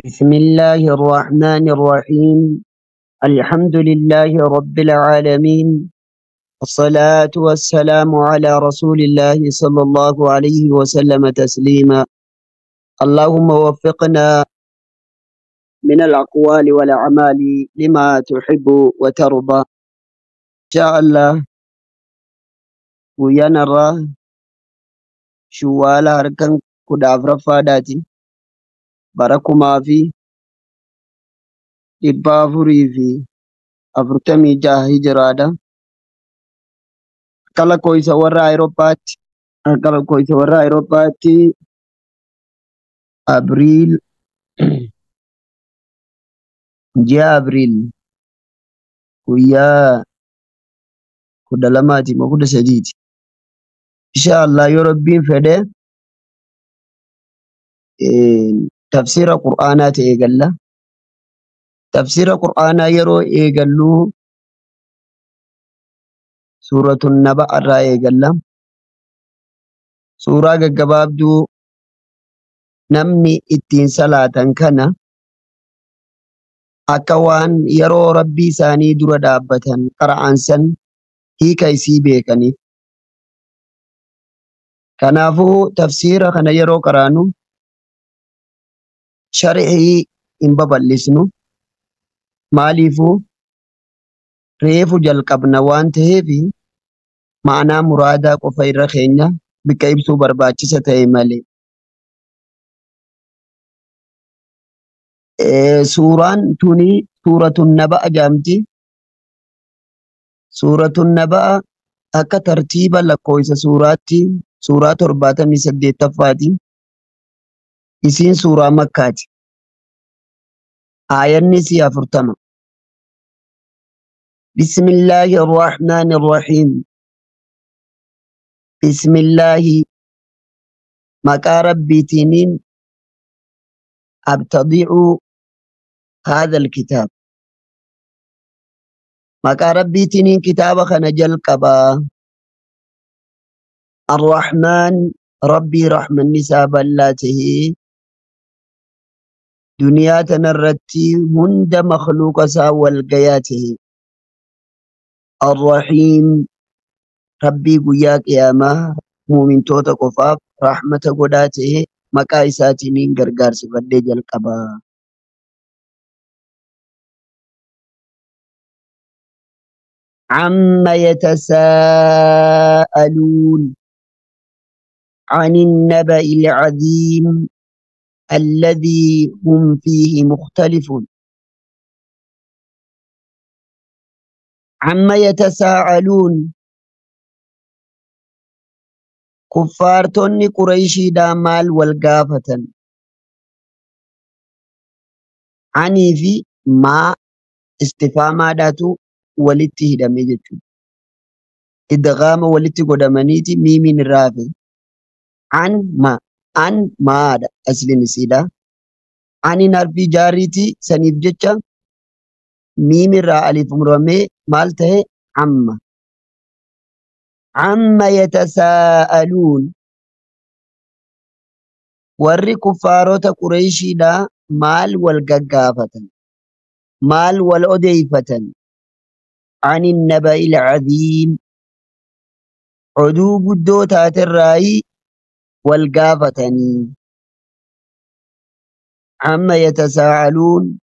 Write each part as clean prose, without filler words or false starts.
بسم الله الرحمن الرحيم. الحمد لله رب العالمين، الصلاة والسلام على رسول الله صلى الله عليه وسلم تسليما. اللهم وفقنا من الأقوال والأعمال لما تحب وترضى. إن شاء الله وينرى شوالا هركن كدافر فاداتي barakumaa fi 446 hijiraadha. Akka lakkoofsa warra Awurooppaatti akka lakkoofsa warra Awurooppaatti Abriil ji'a Abriil guyyaa 12ti moo 13ti. Insha Allah yoo Rabbiin fedhe tafsiira Qur'aanaa ta'e eegalla. Tafsiira Qur'aanaa yeroo eegallu suuratun Naba irraa eegalla. Suuraa gaggabaabduu namni ittiin salaatan kana akka waan yeroo rabbii isaanii dura dhaabbatan qara'an san hiika isii beekaniif. Kanaafuu tafsiira kana yeroo qaraanu shar'ii hin babal'isnu. Maaliifuu reefu jalqabna waan ta'eef ma'anaa muraadaa qofa irra keenya bikka ibsuu barbaachisa ta'e malee. Suuraan tuni suuratun Naba'a jedhamti. Suuratun Naba'a akka tartiiba lakkoofsa suuraatti suuraa 78ffaati. Isiin suuraa Makkaati. Aayanni isii 40. Bismillaahi Arrahmaani Arrahiim. Bismillaahi maqaa Rabbiitiiniin abtadi'u haadha alkitaab. Maqaa Rabbiitiiniin kitaaba kana jalqabaa. Arrahmaan Rabbii rahmanni isaa bal'aa tahee duniyaa tanarratti hunda makhluuqa isaa wal gayaa tahe. Arrahiim Rabbii guyyaa qiyaamaa muumintoota qofaaf rahmata godhaa tahe maqaa isaatiiniin gargaarsifadhee jalqabaa. Amma yatasaa'aluun عن النبأ العظيم الذي هم فيه مختلفون. عما يتساءلون كفارتون قريشي دامال والقافة عني في ما استفاما داتو ولتي هدمي إدغام ولتي قدمانيتي ميمين رافي عن ما عن ما دا أصل نسيدا عن نرفي جاريتي سنيف جتشا ميم را ألف مرمي مالته عما عما يتساءلون warri kuffaarota Qureyshiidha maal wal gaggaafatan maal wal odeeyfatan عن النبأ العظيم oduu guddoo taaterraayi wal gaafatanii. عما يتساءلون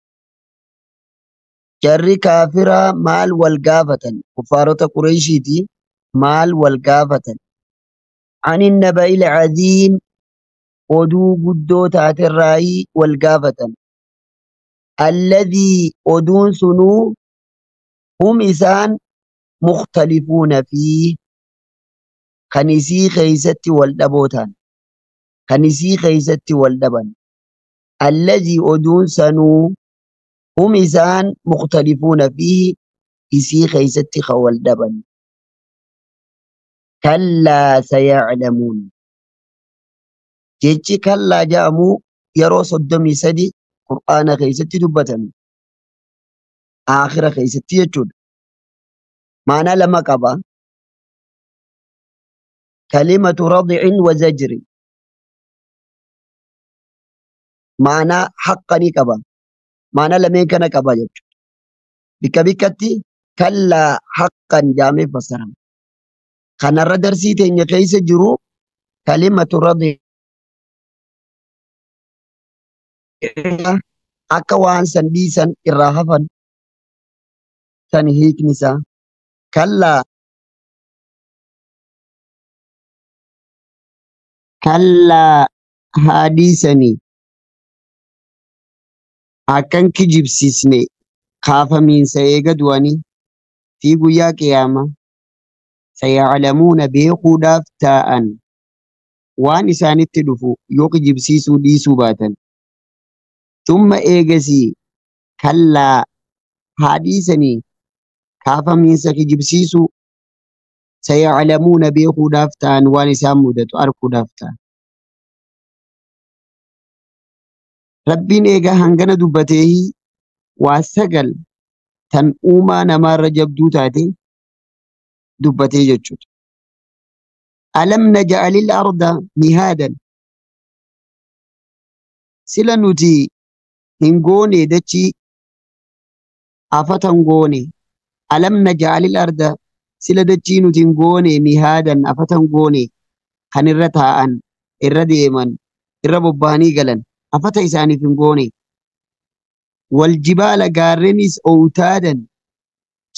jarri kaafiraa maal wal gaafatan kuffaarota Qureyshiiti maal wal gaafatan عن النبأ العظيم oduu guddoo taaterraayi wal gaafatan الذي oduun sunuu hum isaan mukhtalifuuna fiih kan isii keeysatti wal dhabootan kan isii keeysatti wal dhaban الذي oduun sanuu hum isaan mukhtalifuuna fiih isii keeysatti kan wal dhaban. Kallaa sayaclamuun jechi kallaa jedhamu yeroo 33 Qur'aana keessatti dubbatame aakhira keessatti jechuudha. Maanaa lama qaba. Kalimatu rad'in wa zajri. Maanaa haqqa ni qaba. Maanaa lameen kana qaba jechuudha. Bikka bikkatti kallaa haqqan jaamee fassarama. Kanarra darsii teenya keessa jiru kalimatu radiya akka waan san dhiisan irraa hafan san hiikni isaa. Kallaa kallaa haa dhiisanii akkan kijibsiisne kaafamiinsa eega du'anii fi guyyaa qiyaamaa sayaclamuuna beekuudhaaf taa'an waan isaanitti dhufu yoo kijibsiisuu dhiisuu baatan. Tumma eegasii kallaa haa dhiisanii kaafamiinsa kijibsiisuu sayaclamuuna beekuudhaaf ta'an waan isaan mudatu arguudhaaf ta'an. Rabbiin eegaa hangana dubbateehi waa sagal tan uumaa namaarra jabduu taate dubbatee jechuudha. Alam naj'alil arda mihaadan sila nuti hin goone dachii afatan goone. Alam naj'alil arda sila dachii nuti hin goone mihaadan afatan goone kan irra taa'an irra deeman irra bobba'anii galan afata isaaniif hin goone. Waljibaala gaarrenis owtaadan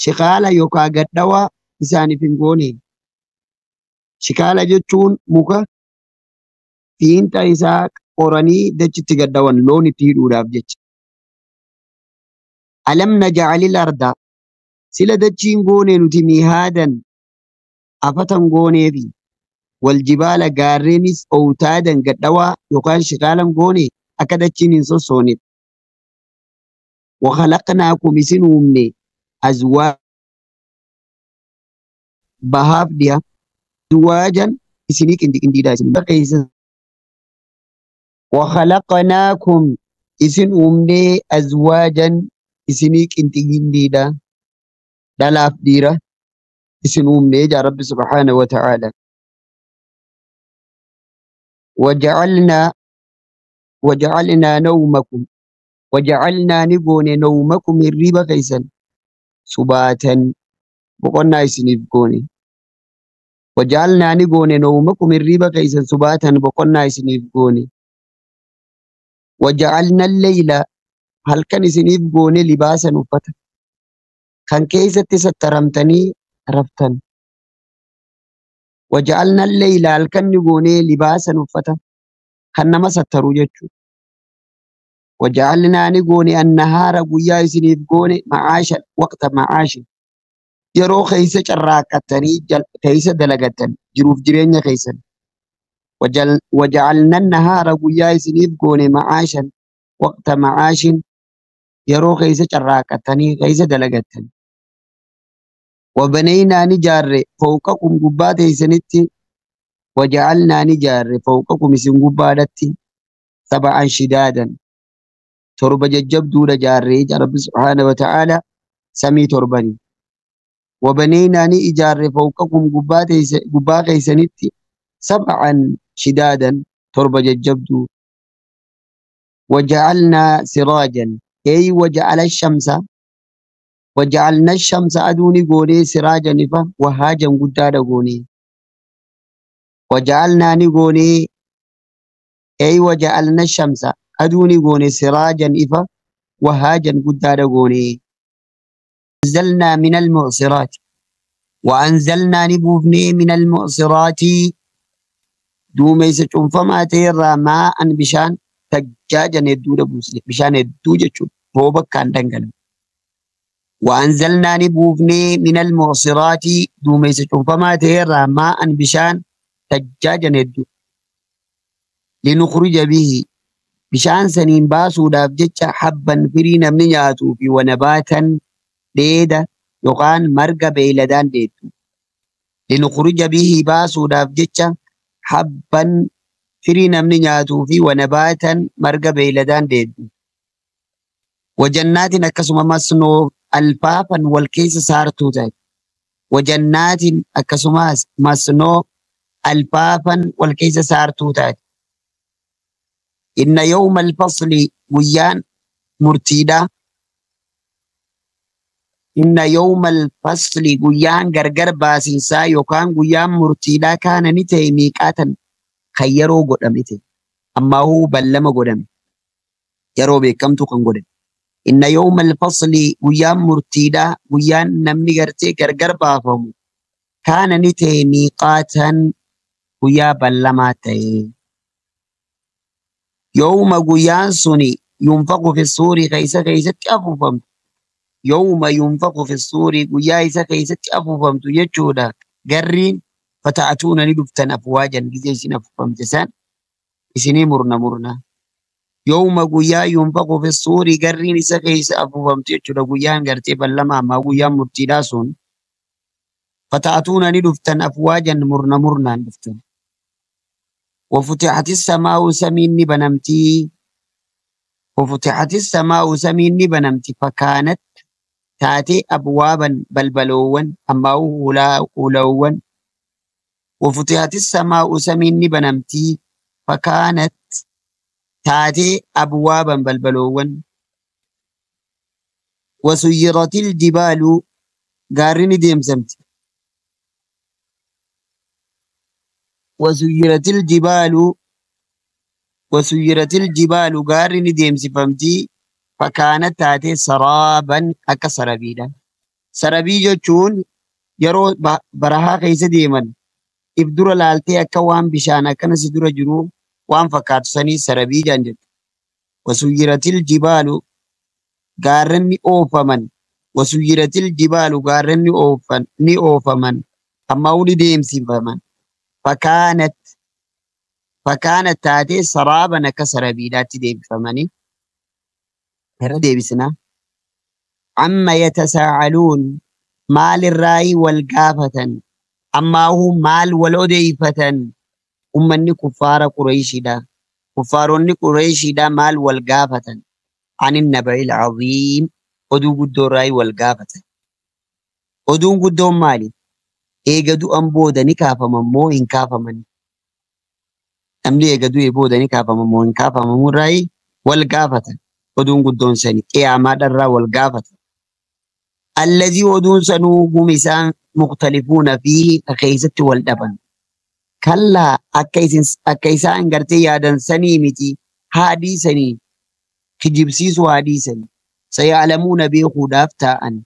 shikaala yookaan gadhawaa isaaniif hin goone. Shikaala jechuun muka fiinxa isaa qoranii dachitti gadhawan loon itti hidhuudhaaf jecha. Alam naj'alil arda sila dachiin goone nuti mihaadan afatan gooneefi waljibaala gaarrenis owtaadan gadhawaa yookaan shikaalan goone akka dachiin hin sossooneef. Wakhalaqnaakum isin uumne azwaa bahaaf dhiya azwaajan isinii qindiqindiidha isin keessa. Wakhalaqnaakum isin uumne azwaajan isinii qindiqindiidha dhalaaf dhiira isin uumne jaa Rabbi subhaanahu wa ta'aala. Waja'alnaa nawmakum waja'alnaa ni goone nawmakum hirriba keessan subaatan boqonnaa isiniif goone. Waja'alnaa ni goone nawmakum hirriba keessan subaatan boqonnaa isiniif goone. Waja'alna al-layla halkan isiniif goone libaasan uffata kan keessatti sattaramtanii raftan. Waja'alna al-layla halkan ni goone libaasan uffata kan nama sattaru jechuudha. Waja'alnaa ni goone annahaara guyyaa isiniif goone ma'aasha waqta ma'aashi yeroo keessa carraaqqattanii keessa dalagattan jiruuf jireenya keessan. Waja'alna annahaara guyyaa isiniif goone ma'aashan waqta ma'aashin yeroo keessa carraaqqattanii keessa dalagattan. Wabanaynaa ni jaarre fawqakum gubbaa teessanitti waja'alnaa ni jaarre fawqakum isin gubbaadhatti sab'an shidaadan torba jajjabduudha jaarree jaa Rabbi subhaanahu wa ta'aala samii torbani. Wabanaynaa ni ijaarre fawqakum gubbaa keessanitti sab'an shidaadan torba jajjabduu. Waja'alnaa siraajan ey waja'ala shamsa waja'alna shamsa aduuni goonee siraajan ifa wahaajan guddaadha goonee. Waja'alnaa ni goonee ey waja'alna shamsa aduuni goone siraajan ifa wahaajan guddaadha goonee. Anzalnaa min almu'siraati وأنزلنا نبوفني من المعصرات duumessa cuunfamaa ta'e irraa maa'an bishaan tajaajan hedduudha buusne bishaan hedduu jechuudha rooba akkaan dhangala'u. وأنزلنا نبوفني من المعصرات duumessa cuunfamaa ta'e irraa maa'an bishaan tajaajan hedduu. لنخرج به bishaan saniin baasuudhaaf jecha habban firii namni nyaatuu fi wanabaatan dheeda yookaan marga beeyladaan dheeddu. لنخرج به baasuudhaaf jecha habban firii namni nyaatuu fi wanabaatan marga beeyladaan dheeddu. Wajannaatiin akkasuma masnoo alfaafan wal keessa saartuu ta'e. Wajannaatiin akkasumas masnoo alfaafan wal keessa saartuu taate. Inna yawma alfasli guyyaan murtiidha. Inna yawma alfasli guyyaan gargar baasinsaa yookaan guyyaan murtiidhaa kaana ni ta'e miiqaatan kan yeroo godhame ta'e. Ammaahuu ballama godhame. Yeroo beekamtu kan godhame. Inna yawma alfasli guyyaan murtiidhaa guyyaan namni gartee gargar baafamu kaana ni ta'e miiqaatan guyyaa ballamaa ta'e. Yawma guyyaan suni yunfaqu fi suuri keessa keessatti afuufamtu. Yawma yunfaqu fi suuri guyyaa isa keessatti afuufamtu jechuudha. Garriin fata'atuuna ni dhuftan afwaajan gizee isin afuufamte san isinii murna murna. Yawma guyyaa yunfaqu fi suuri garriin isa keessa afuufamtu jechuudha. Guyyaan gartee ballama ammaa guyyaan murtiidhaa sun fata'atuuna ni dhuftan afwaajan murna murnaan dhuftan. وفتحت السماء سمين بنمتي وفتحت السماء سمين بنمتي فكانت تاتي أبوابا بلبلوا أما أولوا وفتحت السماء سمين بنمتي فكانت تاتي أبوابا بلبلوا وسيرت الجبال قارن ديمزمت وسيرت الجبال وسيرت الجبال قارن ديمزفمتي فكانت تاتي سرابا أكا سربيدا سربي جتشون yeroo barahaa keessa deeman if dura laaltee akka waan bishaan akkana si dura jiru waan fakkaatu sanii sarabii jaan jedhu. Wasuyyiratil jibaalu gaarren ni oofaman. Wasuyyiratil jibaalu gaarren ni oofan ni oofaman. Amma ni deemsifaman. Fakkaanat fakkaanat taatee saraaban akka sarabiidhaatti deebifamanii. Irra deebisinaa. Amma yatasaa'aluun maalirraayi wal gaafatan ammaahu maal wal odeeffatan ummanni kuffaara Qureeshiidha. Kuffaaronni Qureeshiidha maal wal gaafatan? Anin naba'il aziim oduu guddoorraayi wal gaafatan. Oduun guddoon maali? Eega du'an booda ni kaafaman moo hin kaafaman? Namni eega du'e booda ni kaafaman moo hin kaafamamurraayi wal gaafatan. Oduun guddoon sani qiyaamaadharraa wal gaafatan. الذي ودون سنوهم إسان مختلفون فيه كيست والدبن كلا أكيسان غرتي يادن سني متي هادي سني كجبسيس هادي سني سيعلمون بيخو دافتاء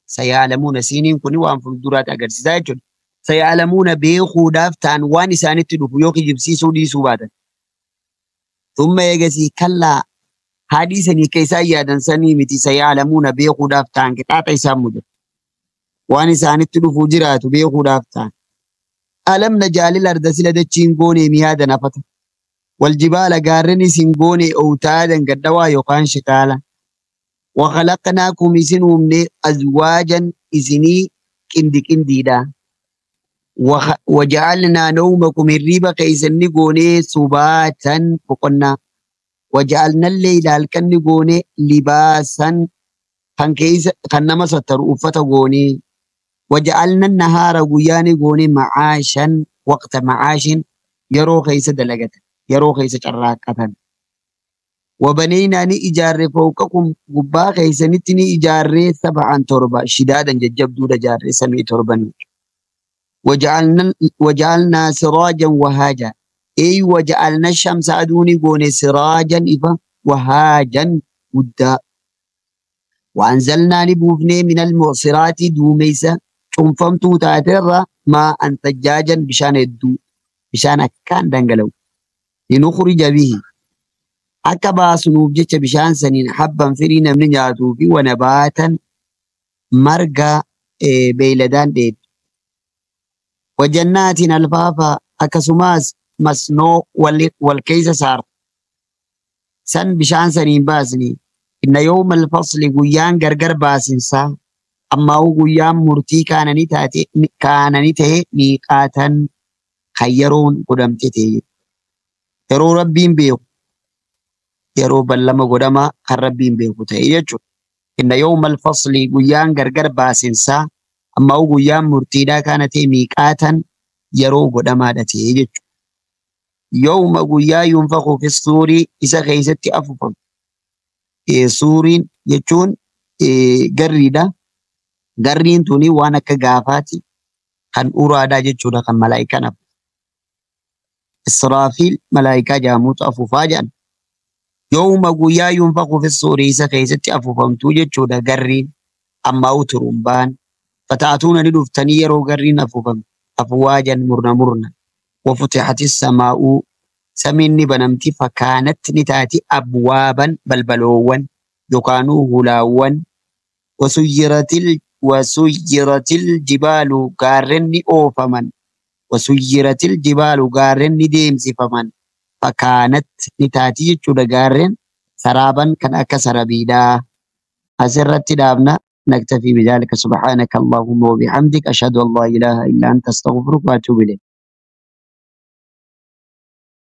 سيعلمون سينين كوني وان فلدرات أغرسيسا جون سيعلمون بيخو دافتاء وان إسان اتدفو يو كجبسيسو ديسو بادا ثم يغسي كلا هادي سني كيسا يادن سني متي سيعلمون بيخو دافتان كتاتا إسان مجر وان إسان اتدفو جراتو بيخو دافتان ألم نجعل الأرض سلدة چنگوني ميادا نفتا والجبال قارني سنگوني أوتادا قدوا يقان شكالا وخلقناكم إسنهم أزواجا إسني كندي كندي دا وجعلنا نومكم الريبة كيسن قوني سباتا بقنا وجعلنا الليل الكن قوني لباسا كان كيس كان نما ستر أفتا قوني وجعلنا النهار قياني قوني معاشا وقت معاش يرو خيس دلقة يرو خيس شراكة وبنينا ني إجار فوقكم قبا خيس نتني إجار 7 تربة شدادا ججب دود جار سمي تربا وجعلنا سراجا وهاجا أي وجعلنا الشمس أدوني قوني سراجا إفا وهاجا ودا وأنزلنا نبوفني من المعصرات دوميسا شنفمتو تاتر ما أنتجاجا بشان الدو بشان كان دنقلو لنخرج به أكبا سنوب جتش بشان سنين حبا فرينا من ياتوفي ونباتا مرقا بيلدان ديت وجنات الفافا أكسماس مسنو والكيس صار سن بشان سنين باسني إن يوم الفصل قيان غرغر باسنسا أما هو قيان مرتي كانني تهي ميقاتا خيرون قدمتي يرو ربين بيو يرو بلما قدما خربين بيو تهي إن يوم الفصل قيان غرغر باسنسا أما هو قيان مرتي دا كانت ميقاتا يرو قدما تهي. Yawma guyyaa yunfaku fi suurii isa keessatti afuufamu. Suuriin jechuun garriidha. Garriin tuni waan akka gaafaati kan uraadhaa jechuudha kan malaayikaan afuufu. Israafiil malaayikaa jedhamutu afuufaa jedhan. Yawma guyyaa yunfaku fi suurii isa keessatti afuufamtuu jechuudha garriin ammaa uturumbaan. Fata'atuuna ni dhuftanii yeroo garriin afuufamtu afwaajan murna murna. Wafutihati samaa'uu samiin ni banamti fakaanatti ni taati abwaaban balbaloowwan yookaanuu hulaawwan. Wasuyyiratil jibaalu gaarren ni oofaman. Wasuyyiratil jibaalu gaarren ni deemsifaman. Fakaanatti ni taati jechuudha gaarren saraaban kan akka sarabiidhaa. Asirratti dhaabna. نكتفي بذلك. سبحانك اللهم وبحمدك، أشهد أن لا إله إلا أنت، أستغفرك وأتوب إليك.